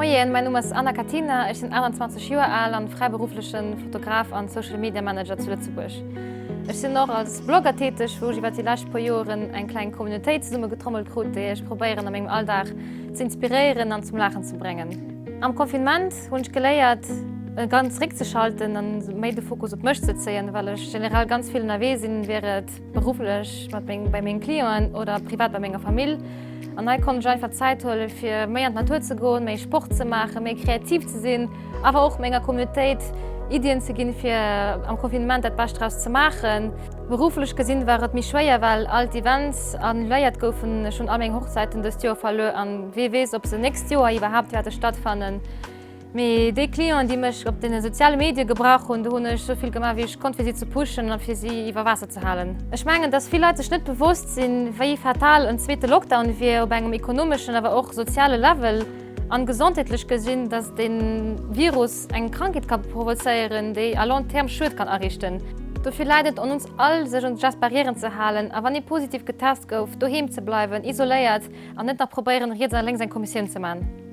Moien, mäin Numm ass Anna Katina, ech sinn 28 Joer al an fräiberufflechen Fotograf an Social Media Manager zu Lëtzebuerg. Ech sinn och als Blogger täteg, wou ech iwwer déi lescht puer Joeren eng kleng Communautéit zesummegetrommelt krut, déi ech probéieren a mengem Alldag ze inspiréieren an zum Laachen ze bréngen. Am Confinement hunn ech geléiert ganz zeréckzeschalten an méi de Fokus op mech ze zéien, well ech generell ganz vill ënnerwee sinn, wier et berufflech mat meng, bei mengen Clienten oder privat bei menger Famill. An hei konnt ech einfach Zäit huelen, fir méi an d'Natur ze goen, méi Sport ze maachen, méi kreativ ze sinn, awer och menger Communautéit Iddien ze ginn, fir am Confinement dat Bescht draus ze maachen. Berufflech gesinn war et méi schwéier, well all d'Events annuléiert goufen. Ech hunn all meng Hochzäiten dëst Joer verluer an wee weess, ob se nächst Joer iwwerhaapt wäerte stattfannen. Mee déi Clienten, déi mech op deene soziale Medie gebrauch hunn, do hunn ech esou vill gemaach, wéi ech konnt, fir si ze pushen a fir si iwwer Waasser ze halen. Ech mengen, dass vill Leit sech net bewosst sinn, wéi fatal en zweete Lockdown wier op engem ekonomeschen, awer och soziale Level an gesondheetlech gesinn, dass de Virus eng Krankheet ka provozéieren, déi à long terme Schued kann ariichten. Dofir läit et un ons all, sech un d'Gestes barrièren ze halen a wann ee positiv getest gouf, doheem ze bleiwen, isoléiert an net nach probéieren, riets a lénks eng Kommissioun ze man.